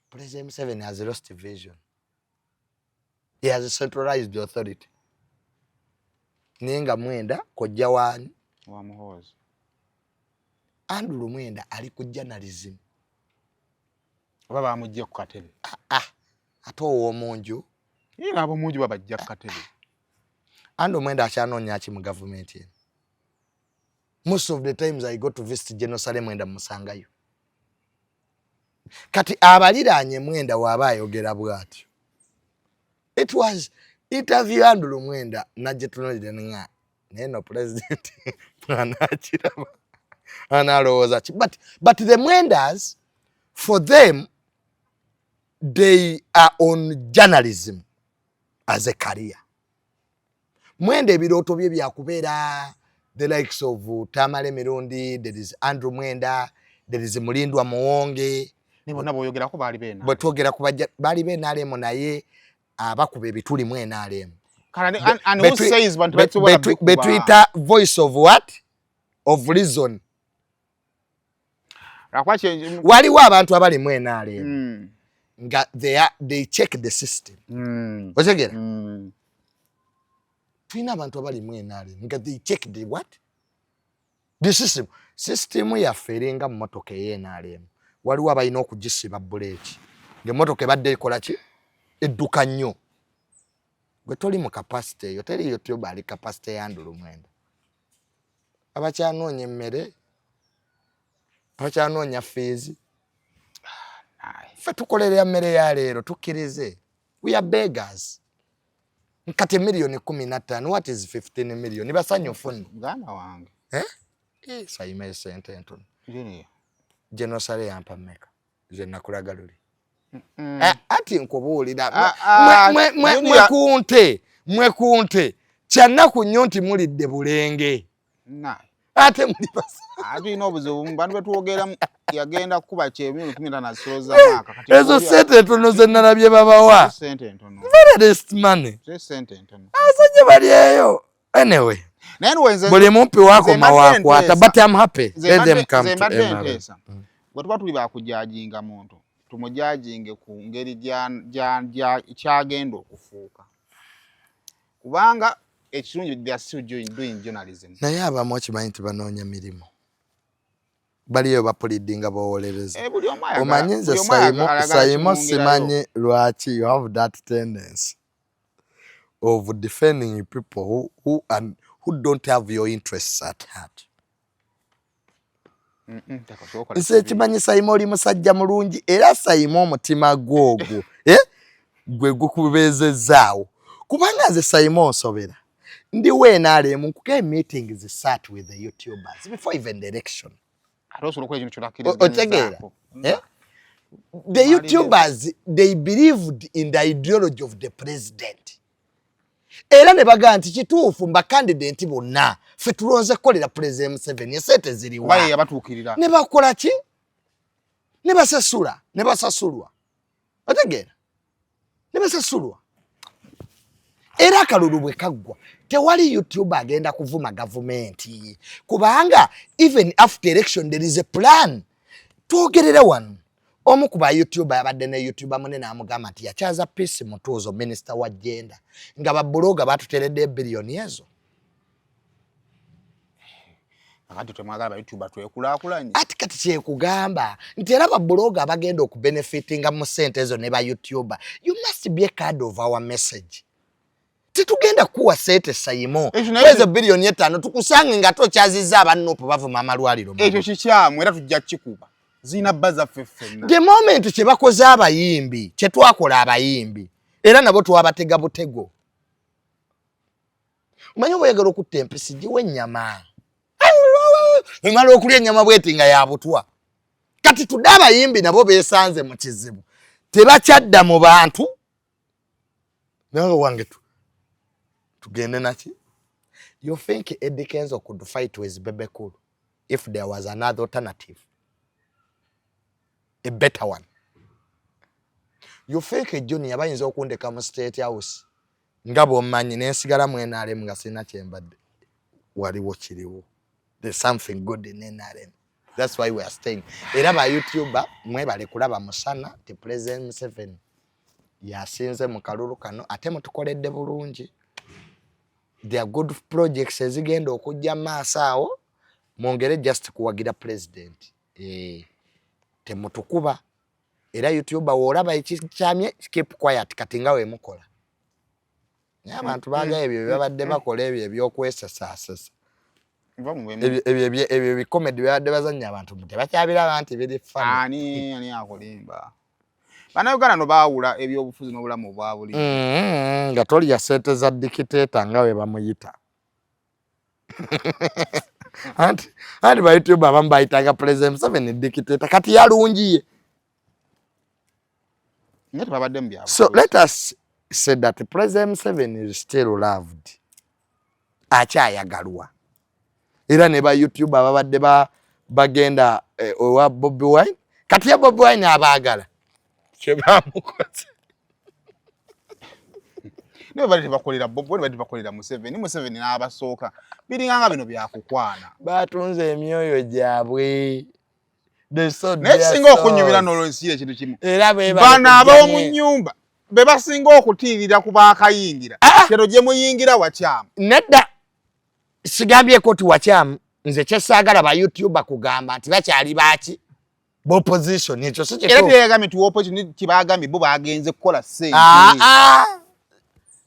President Museveni has lost vision, he has centralized authority. Naye nga Mwenda kojja waani? Wa Muhoozi. Andrew Mwenda ali ku journalism. Oba bamugje ku katebe? Ah, ah. Ate ow'omunju. Era ab'omunju babajja ku katebe. Andrew Mwenda akyanoonya ki mu gavumenti eno? Most of the times I go to visit General Saleh Mwenda, musangayo. Kati abaliraanye Mwenda waaba ayogera bw'atyo. It was interview Andrew Mwenda nagitunulire nga naye no president anakiraba analowooza ki? But the Mwendas, for them, they are on journalism as a career. Mwenda ebirooto bye byakubeera the likes of Tamale Mirundi. There is Andrew Mwenda, there is Mulindwa Muwonge. Ne bonna bw'oyogerako baali beena. Bwe twogera ku bajja baali be NRM, naye abakuba ebituli mu NRM betuyita voice of what, of reason. Waliwo abantu abali mu NRM nga they check the system. Otegera? Tulina abantu abali mu NRM nga they check the what, the system. System yaffe eringa mmotoka ey'e NRM, waliwo abalina okugisiba buleeki ng'emmotoka ebadde ekola ki, edduka nnyo. Gwe toli mu capacity eyo, teri YouTube ali capacity ya Andrew Mwenda. Abakyanoonya emmere, abakyanoonya fees, ffe tukolerera mmere ya leero. Tukkirize, we are beggars. Kati miliyoni 15, what is 15 million? Basanyufu nno. Muganda wange. Eh? Eh, sayima esente entono. Junior. General Saleh yampa mmeka ze nakulaga luli? Eh, ati nkubuulira. Ah, ah, Junior. Mwekunte, mwekunte, kyannaku nnyo nti mulidde bulenge. Naye. Ate muli basa. Tulina obuzibu mu bantu betwogeramu. Yagenda kukuba kyemiyoni 15 azisoloza mwaka. Kati Ezo sente entono ze nalabye babawa. Sente entono. Very least money. Si sente entono. Abasajja bali eyo. Anyway, Naye nwe buli mumpi wakoma nze mbadde wakwata, nteesa. but I'm happy. Nze Let them come nze to mbadde NRM. nteesa, bwe tuba tuli bakujajinga muntu, tumujajinge ku ngeri kyagenda okufuuka, kubanga ekirungi they are still doing journalism. Naye abamu okimanyi nti banoonya mirimu, baliyo bapulidinga bowolereza. Eh, buli omu ayagala- Omanyi nze buli omu Saimo, ayagala Saimo, kimwongerayo. simanyi lwaki you have that tendency of defending people who don't have your interests at heart. Taka kyokola Nze kibi. ekimanyi, Saimo, oli musajja mulungi, era Saimo omutima gwo ogwo, eh? Gwe gukubeezezzaawo, kubanga nze Saimo nsobera ndi weenaalemu nkuka meetings sat with the YouTubers before even the election. Ate osobola okukola ekintu Otegeera? kyotakkiriziganyizaako. Eh? The YouTubers, they believed in the ideology of the president, era ne bagamba nti kituufu mba candidate bonna ffe tulonze kukolera President Museveni, esente Kuba ye ziriwa? yabatuukirira. Ne bakola ki, ne basasula, ne basasulwa. Otegeera? Ne basasulwa. Era akalulu bwe kaggwa, tewali YouTube agenda kuvuma gavumenti, kubanga even after election there is a plan. Twogerere wano, omu ku ba YouTube yabadde ne YouTuber munene, amugamba nti yakyaza Peace Mutuuzo, minisita wa gender, nga ba blogger batuteredde biliyoni ezo. Akati temwagala ba YouTuber twekulaakulanye. Ati kati kyekugamba nti era ba blogger abagenda okubenefitinga mu ssente ezo ne ba YouTuber, you must be a card of our message. Tetugenda kuwa sente, Sayimo, Ekyo naye- ezo biliyoni 5, tukusange nga tokyazizza aba NUP bavuma amalwaliro. Ekyo kikyamu, era tujja kukikuba, zirina bba zaffe ffenna. The moment kye bakoze abayimbi, kye twakola abayimbi. Era nabo twabatega butego. Omanyi oba oyagala okutta empisi, giwa ennyama. Emala okulya ennyama bweti nga yabutwa. Kati tudde, abayimbi nabo beesanze mu kizibu, tebakyadda mu bantu. Nawe wange tugende naki? You think Eddie Kenzo could fight with Bebe Cool if there was another alternative, a better one? You think Junior bayinza okundeka mu State House nga bwommanyi nensigala mu NRM nga sirina kyembadde? Waliwo kiriwo. There's something good in NRM, that's why we are staying. Era ba YouTuber mwebale kulaba musana ti President Museveni yasinze mu kalulu kano, ate mutukoledde bulungi. There are good projects ezigenda okujja maaso awo. Mwongere just kuwagira president, temutukuba. Era YouTuber woolaba ekikyamye, keep quiet. Kati nga wemukola, naye abantu baagala ebyo byebabadde bakola, ebyo ebyokwesasaasasa, ebyo ebikomedi byabadde bazannya, abantu tebakyabiraba nti biri funny. Ani ani akulimba? Bannayuganda no baawula ebyobufuzi n'obulamu obwa buli Nga tolya sente za dictator nga we bamuyita. Anti ba YouTube abamu bayitanga President Museveni dictator, kati yalungiye. Naye tebabadde mu byabufuzi. So let us say that President Museveni is still loved, akyayagalwa. Era ne ba YouTube ababadde bagenda owa Bobi Wine, kati ya Bobi Wine abaagala kyebamukoze. Naye bali tebakolera Bobi Wine, bali tebakolera Museveni. Museveni n'abasooka biringa nga bino byakukwana. Batunze emyoyo gyabwe. Naye kisinga okunyumira n'olwensi ekintu kimu, era bano ab'omu nnyumba be basinga okutiirira ku baakayingira. Ah! Kero gye muyingira wakyamu. Nedda, sigambyeko ti wakyamu. Nze kyesaagala ba YouTuber kugamba nti bakyali baki b'opposition, ekyo si Era kituufu. Teyagambye nti opposition, kibagambye bo bagenze kukola ssente. Ah, ah.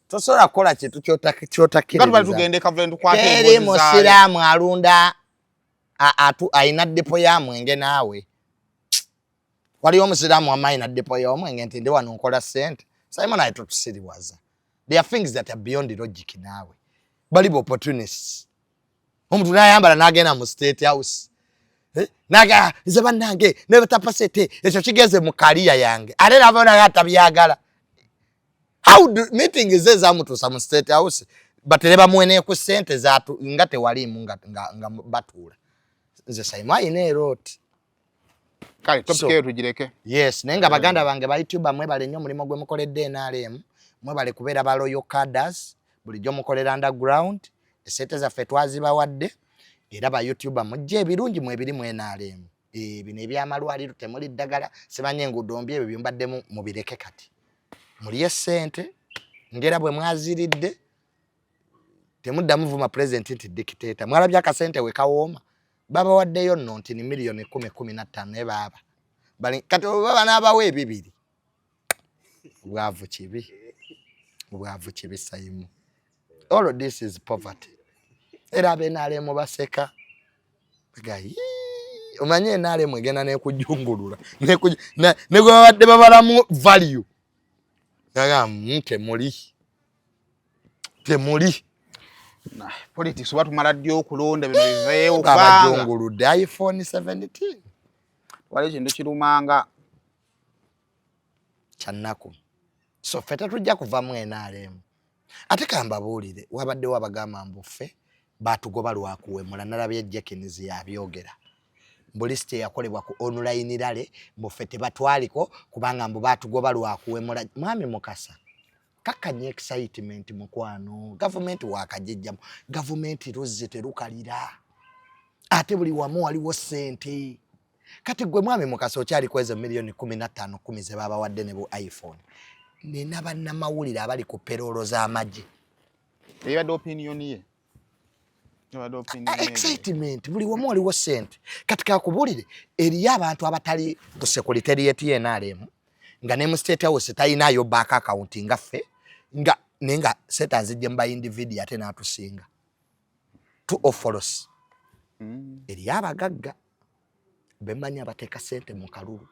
Tosobola kukola kintu Nga tubali kyotakkiririza. Tugende kavule tukwate Teri emboozi zaayo. musiraamu alunda ayina depot ya mwenge. Naawe waliwo omusiraamu wamma ayina depot y'omwenge nti ndi wano nkola ssente? Simon aye totusiriwaza. There are things that are beyond logic. Naawe bali ba opportunists. Omuntu n'ayambala n'agenda mu State House. Eh, naga nze bannange nebatapa sente, ekyo kigeze mu kaliya yange, ate nava naye atabyagala. How do meeting ze zamutuusa mu State House, batere bamuwene ku sente zatu nga tewaliimu nga batuula? Nze Saimu ayina erooti. Kale topic eyo tugireke. Yes, naye nga baganda bange ba YouTuber, mwebale nnyo omulimu gwe mukoledde NRM. Mwebale kubeera ba loyal cadres, bulijjo mukolera underground. Esente zaffe twazibawadde. Era ba YouTuber mujje, ebirungi mwebiri mu NRM. Bino ebyamalwaliro temuli ddagala, simanyi enguudo mbi, ebyo byembaddemu mubireke. Kati mulye sente ngera bwe mwaziridde, temuddamu vuma president nti dictator. Mwalabye akasente we kawooma, babawaddeyo nno nti ni miliyoni 10, 15, naye baaba kati oba banaabawo ebibiri. Bwavu kibi, bwavu kibi Saimu. All this is poverty. Era abe NRM baseka. Baga, "Yii, omanye NRM egenda nekujungulula ne gwe babadde babalamu value." Naga, temuli, temuli." Nah, politics oba tumala ddi okulonda bino biveewo, kubanga Abajunguludde iPhone 17. Wali ekintu kirumanga. Kyannaku. So ffe tetujja kuva mu NRM. Ate kambabuulire, wabaddewo abagamba mbu ffe batugoba lwakuwemula. Nalabye Jekins yabyogera mbu lisiti eyakolebwa ku online rally, mbu ffe tebatwaliko kubanga mbu batugoba lwakuwemula. Mwami Mukasa, kakkanya excitement mukwano. Gavumenti wakagijjamu, gavumenti luzzi terukalira, ate buli wamu waliwo ssente. Kati gwe mwami Mukasa okyali kweza miliyoni 15, 10 ze babawadde ne bu iPhone, nina bannamawulire abali ku payroll z'amagye. Ebadde opinion ye. Ebadde opinion ye. Excitement, buli wamu waliwo ssente. Kati kakubuulire, eriyo abantu abatali ku secretariat ye NRM, nga ne mu State House talinayo bank account nga ffe, nga naye nga sente azijje mu ba individual, ate n'atusinga. True or false? Eriyo abagagga bemmanyi abateeka ssente mu kalulu.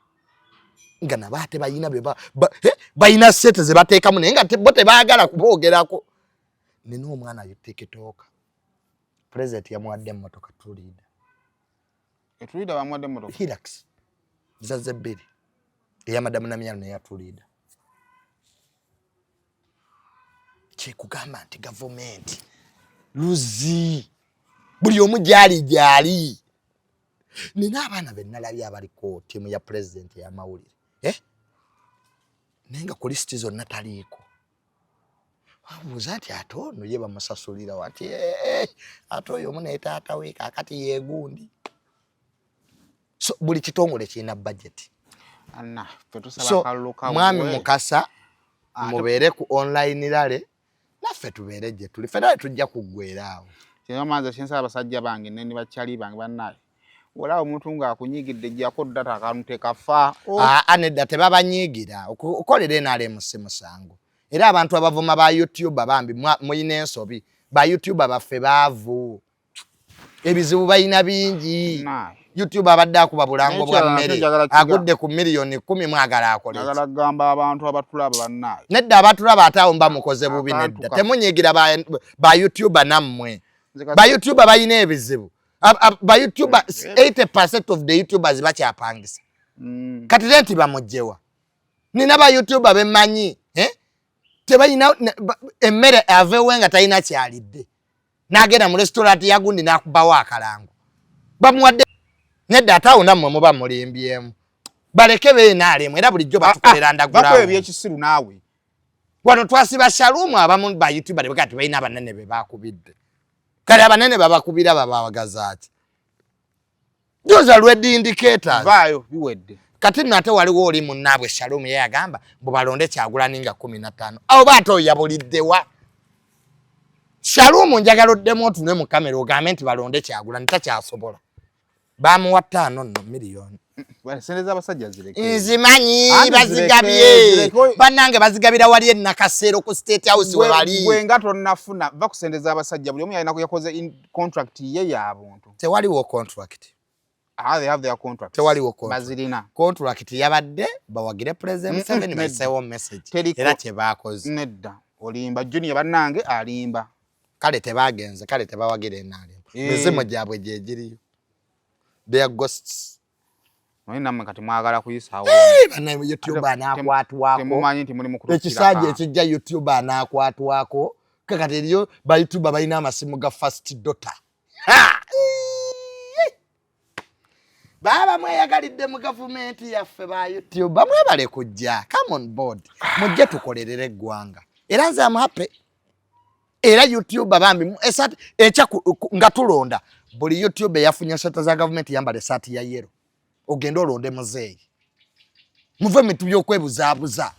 Nga nabo ate balina balina sente ze bateekamu, naye nga bo tebaagala kuboogerako. Nina omwana yo TikTok, president yamuwadde emmotoka Tulida. Etulida bamuwadde emmotoka? Hilux zaze bbiri, eya Madamu Namyalo neya Tulida. Kyekugamba nti gavumenti luzi buli omu gyali gyali. Nina abaana benalabye abaliko ttiimu ya pulezidenti ey'amawulire, eh? Naye nga ku lisiti zonna taliiko. Abuuza nti ate ono ye bamusasulira wati? Eh, ate oyo omu naye taata we kaakati yeegundi. So buli kitongole kirina budget. So mwami Mukasa, mubeere ku online rally, naffe tubeere gye tuli, ffe naye tujja kuggwera awo. Kyemanza kyensaba abasajja bange ne bakyali bange, bannaye, olaba omuntu ng'akunyigidde, jjako data, akantu tekafa. Oh. Aa, nedda, tebabanyiigira. Okolera NRM si musango. Era abantu abavuma ba YouTube, bambi muyina ensobi. Ba YouTube baffe baavu, ebizibu balina bingi. YouTube abadde akuba bulango bwa mmere, agudde ku miliyoni 10, mwagala akole? Gamba abantu abatulaba, bannaye. Nedda, abatulaba ate awo mba mukoze bubi. Nedda, temunyiigira ba YouTuber nammwe. Ba YouTuber balina ebizibu. Ba YouTuber, 80% of the YouTubers bakyapangisa. Kati rent bamugjewa? Nina ba YouTuber bemmanyi, eh? Tebalina emmere, avewe nga talina kyalidde, n'agenda mu restaurant ya gundi n'akubawo akalango bamuwadde. Nedda, ate awo nammwe muba mulimbyemu. Baleke beenaalemu, era bulijjo batukolera ndagulawo. Ebyekisiru naawe. Wano twasiba Shalumu, abamu ba YouTuber ne kati balina abanene be bakubidde. Kale abanene babakubira, babawagazaaki? Those are red indicators. Vaayo, biwedde. Kati nno ate waliwo oli munnaabwe Shalumu, ye yagamba mbu balonde Kyagulani nga 15. Awo baate oyo yabuliddewa? Shalumu, njagala oddemu otunwe mu kamera ogambe nti balonde Kyagulani, takyasobola. Bamuwa 5 nno miliyoni. Sente z'abasajja zireke. Nzimanyi. Bazigabye, bannange, bazigabira wali enakaseero ku State House we bali. Gwe nga tonnafuna, va ku sente z'abasajja. Buli omu yalina yakoze contract ye ya buntu. Tewaliwo contract. Ah, they have their contract. Tewaliwo contract. Bazirina. Contract yabadde bawagire President Museveni, bayiseewo message. Era kyebakoze. Nedda, olimba Junior, bannange, alimba. Kale tebagenze, kale tebawagira NRM. Mizimu gyabwe gyegiriyo, their ghosts. Naye nammwe kati mwagala kuyisaawo. Bannaye, YouTube anaakwatwako. Temumanyi nti muli ekisanja ekijja YouTube anaakwatwako. Kakati eriyo ba YouTuber balina amasimu ga first daughter. Baaba mweyagalidde mu gavumenti yaffe. Ba YouTube bamwebale kujja, come on board, mujje tukolerere eggwanga. Era nze am happy. Era YouTube bambi, esaati ekya nga tulonda, buli YouTube eyafunye sente za gavumenti yambala esaati ya yellow, ogende olonde muzeeyi. Muve mu bintu by'okwebuzaabuza.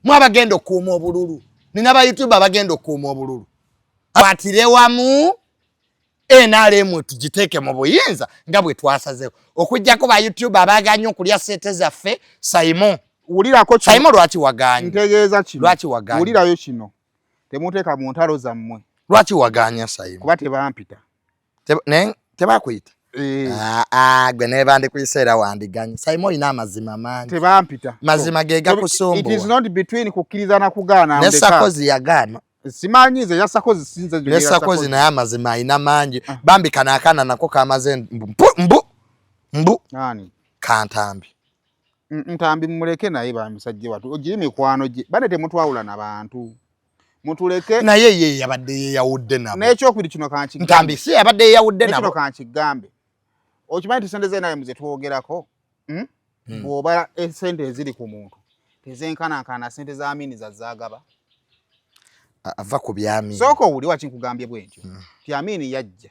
Mwabagenda okukuuma obululu, nina ba YouTube abagenda okukuuma obululu. Kwatire wamu NRM tugiteeke mu buyinza nga bwe twasazeewo, okugjako ba YouTube abaganye okulya sente zaffe. Saimo. Wulirako. Saimo, lwaki waganye? Ntegeeza kino. Lwaki waganye? Wulirayo kino, temuteeka mu ntalo zammwe. Lwaki waganya, Saimo? Kuba tebampita. Naye tebakuyita? Eh. Ah, ah, gwe naye bandikuyisa era wandiganye. Saimo, olina amazima mangi. Tebampita. Mazima ge gakusumbuwa. It is not between kukkiriza na kugaana. Ne Sakozi yagaana. Simanyi nze ya Sakozi, sinze. Ne Sakozi naye amazima alina mangi. Bambi kano akaana nako kamaze mbu mbu mbu. Ani? Kantambi. Ntambi mumuleke, naye bamusajja watu ogiri mikwano gye bane, temutwawula na bantu, mutuleke. Naye ye yabadde yeyawudde nabo. N'ekyokubiri kino kankigambe. Ntambi si yabadde yeyawudde Nekino nabo? Kankigambe, okimanyi nti sente z'NRM zetwogerako, Bw'oba esente eziri ku muntu tezenkanankana sente za Amini zazagaba. Ava ku byami. Sooka owuli waki nkugambye bwe ntyo. Ti Amini yajja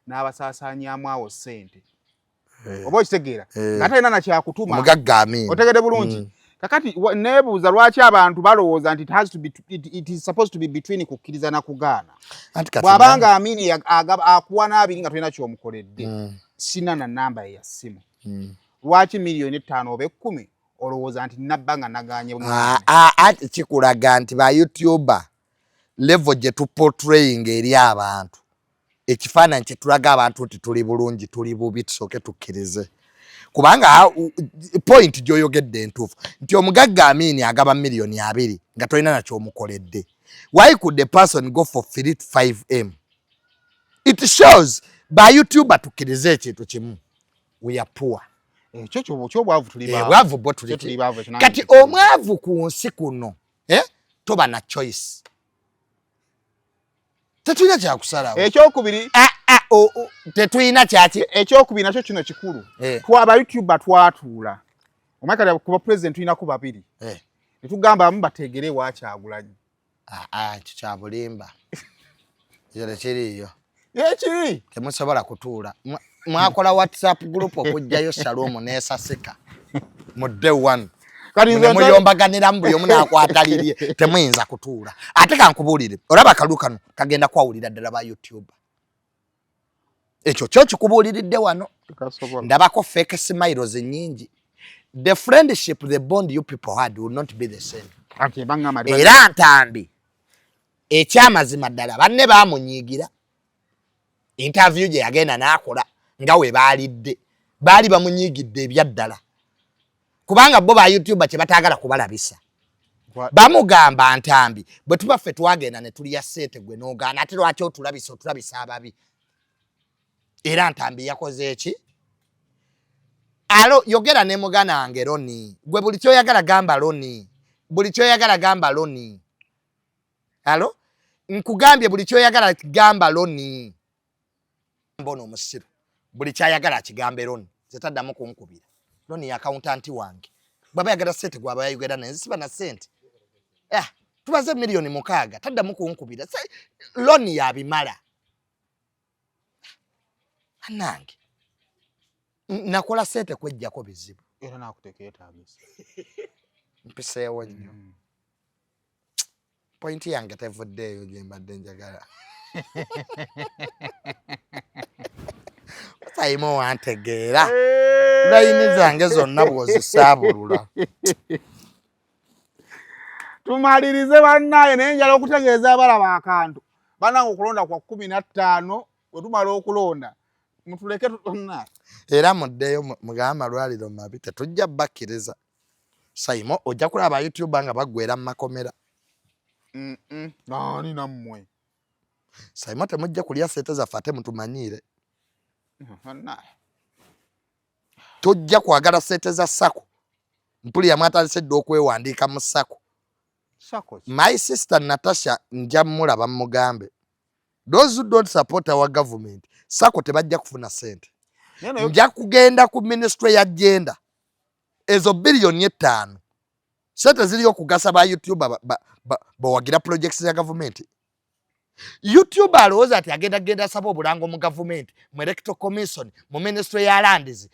n'abasaasaanyaamu awo sente. Oba okitegeera? Nga talina nakyakutuma. Omugagga Amini. Otegedde bulungi? Kakati neebuuza lwaki abantu balowooza nti it is supposed to be between kukkiriza na kugaana. Anti kati Bw'abanga Amini akuwa n'abiri nga tolina kyomukoledde, sina na namba ye ya ssimu, lwaki miliyoni 5 oba 10 olowooza nti nabba nga naganye? Ah, ah, ati kikulaga nti ba YouTuber level gye tuportraying eri abantu. Ekifaananyi kye tulaga abantu nti tuli bulungi, tuli bubi. Tusooke tukkirize, kubanga point gy'oyogedde entuufu nti omugagga Amiini agaba 20 million nga tolina nakyomukoledde. Why could the person go for 3 to 5 M? It shows ba YouTuber, tukkirize ekintu kimu, we are poor. Ekyo kyobwavu tuli baavu. Bwavu bwo tuli. Kyo tuli baavu, ekyo nange Kati nkikiriza. omwavu ku nsi kuno, eh? Toba na choice, tetulina kyakusalawo. Ekyokubiri. Ah, ah, tetulina kyaki. Ekyokubiri nakyo kino kikulu. Twaba YouTuber twatuula omanyi kati kuba president tulinako babiri, netugamba abamu bategere wakyagulanyi. Ah, ah, ekyo kya bulimba, ekyo tekiriiyo. Ekiri. Temusobola kutuula. Mwakola WhatsApp group okugjayo Shalom nesasika mu day one. Kati nze Nemuyombaganiramu, buli omu n'akwata lirye. Temuyinza kutuula. Ate kankubuulire, olaba akalulu kano kagenda kwawulira ddala ba YouTube. Ekyo kyo kikubuuliridde wano. Tekasobola. Ndabako fake smiles nyingi. The friendship, the bond you people had will not be the same. Anti baŋŋamba Era Ntambi, ekyamazima ddala, banne bamunyiigira interview gye yagenda n'akola nga we baalidde, baali bamunyiigidde ebyaddala, kubanga bo ba YouTuber kye bataagala kubalabisa. Bamugamba, "Ntambi, bwe tuba ffe twagenda ne tulya ssente, gwe n'ogaana, ate lwaki otulabisa, otulabisa ababi?" Era Ntambi yakoze eki? Alo, yogera ne muganda wange Loni. Gwe buli kyoyagala gamba Loni, buli kyoyagala gamba Loni. Alo, nkugambye, buli kyoyagala gamba Loni. Mbona omusiru, buli kyayagala akigambe Loni. Nze taddamu kunkubira. Loni accountant wange, bwaba yagala sente gwaba yayogera naye, nze siba na sente. Eh, tubaze 6 million, taddamu kunkubira. Loni yabimala. Anange nakola sente kwejjako bizibu. Era nakutekeetagisa. Mpiseewo nnyo. Point yange tevuddeeyo gye mbadde njagala. Saimo, wantegeera layini zange zonna bw'ozisaabulula. Tumalirize bannaye, naye njala okutegeeza abalaba akantu. Bannange, okulonda kwa 15. Bwe tumala okulonda mutuleke Era muddeyo mugambe amalwaliro mabi, tetujja bakkiriza. Saimo, ojja kulaba YouTuber nga baggwera mu makomera. Naani nammwe? Saimo, temujja kulya sente zaffe ate mutumanyiire. Bannaye. Tojja kwagala sente za SACCO. Mpulira mwatandise dda okwewandiika mu SACCO. SACCO ki? My sister Natasha, nja mulaba mugambe, those who don't support our government, SACCO tebajja kufuna sente. Naye nayo Nja kugenda ku ministry ya gender. Ezo 5 billion sente ziri okugasa ba YouTuber bawagira projects ya gavumenti. YouTuber alowooza nti agenda genda asaba obulango mu gavumenti, mu Electoral Commission, mu ministry ya lands,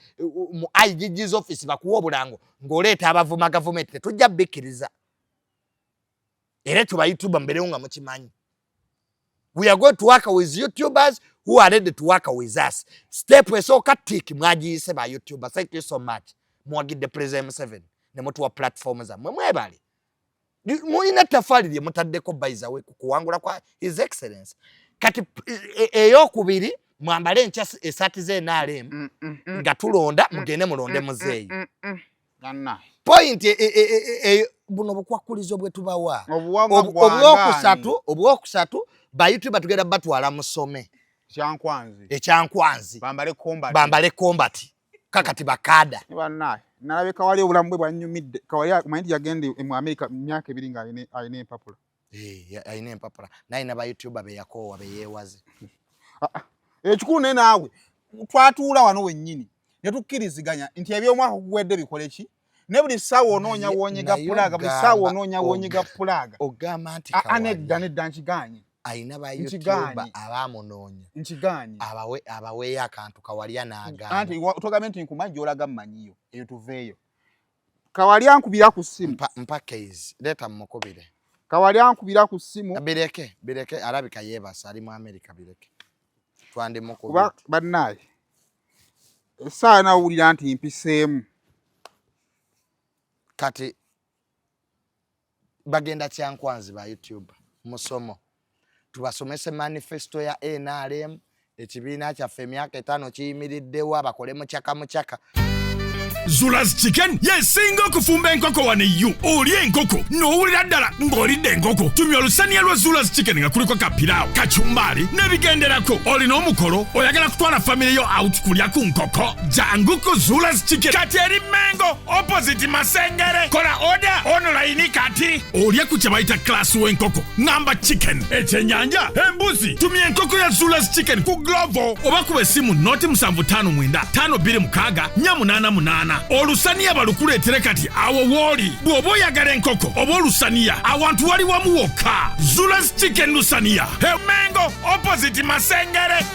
mu IGG's office, bakuwa obulango ng'oleeta abavuma gavumenti. Tetujja bikkiriza. Era ekyo ba YouTuber mberewo nga mukimanyi, we are going to work with YouTubers who are ready to work with us. Step esooka tick mwagiyise ba YouTuber. Thank you so much. Muwagidde President Museveni ne mutuwa platform zammwe, mwebale. Mulina ettafaali lye mutaddeko baizawe ku kuwangula kwa His Excellence. Kati eyokubiri, mwambale enkya esaati z'NRM nga tulonda, mugende mulonde muzeeyi. Bannaye. Point buno bukwakulizo bwe tubawa. Obuwangwa Obwokusatu, obwokusatu, ba YouTuber tugenda batwala musome. Kyankwanzi. Ekyankwanzi. Bambale combat. Bambale combat kakati bakada. Bannaye, nalabye Kawali, obulamu bwe bwanyumidde. Kawali omanyi nti yagenda mu Amerika mu myaka 2 nga alina empapula. Eh, alina empapula, naye na ba YouTuber beyakoowa beyeewaze. Ekikulu naye naawe twatuula wano wennyini ne tukkiriziganya nti ebyomwaka oguwedde bikole ki, ne buli ssaawa onoonya woonyiga Naye pulaaga, buli ssaawa ogamba onoonya woonyiga pulaaga. Ogamba nti Ah, ah, Kawali nedda, nedda, nkigaanye. Ayina ba Nkigaanye. YouTuber abamunoonya. Nkigaanye. Abawe, abaweeyo akantu Kawalya n'agaana. Anti togambye nti nkumanyi gy'olaga mmanyiyo, eyo tuveeyo. Kawali ankubira ku ssimu. Mpa case, leeta mumukubire. Kawali ankubira ku ssimu. Bireke, bireke, alabika yeebasa, ali mu Amerika, bireke. Kuba Twandimukubira. Bannaaye, essaawa nawulira nti mpiseemu. Kati bagenda Kyankwanzi ba YouTube musomo, tubasomese manifesto ya NRM. Ekibiina kyaffe emyaka 5 kiyimiriddewo, abakole mucaka mucaka. Zulas Chicken yesinga okufumba enkoko wano eyu. Olya enkoko n'owulira ddala ng'olidde enkoko. Tumya olusaniya lwa Zulas Chicken nga kuliko kapiraawo, kacumbaali n'ebigenderako. Olina omukolo, oyagala kutwala famire yo out kulya ku nkoko, jangu ku Zulas Chicken. Kati eri Mengo, opposite Masengere. Kola order online kati. Olya ku kye bayita class w'enkoko, ngamba chicken, ekyenyanja, embuzi. Tumya enkoko ya Zulas Chicken ku Glovo oba kuba essimu 0 759 526 488. Olusaniya balukuleetere kati awo w'oli. Bw'oba oyagala enkoko oba olusaniya, awantu wali wamu wokka, Zulas Chicken Lusaniya, Mengo, opposite Masengere.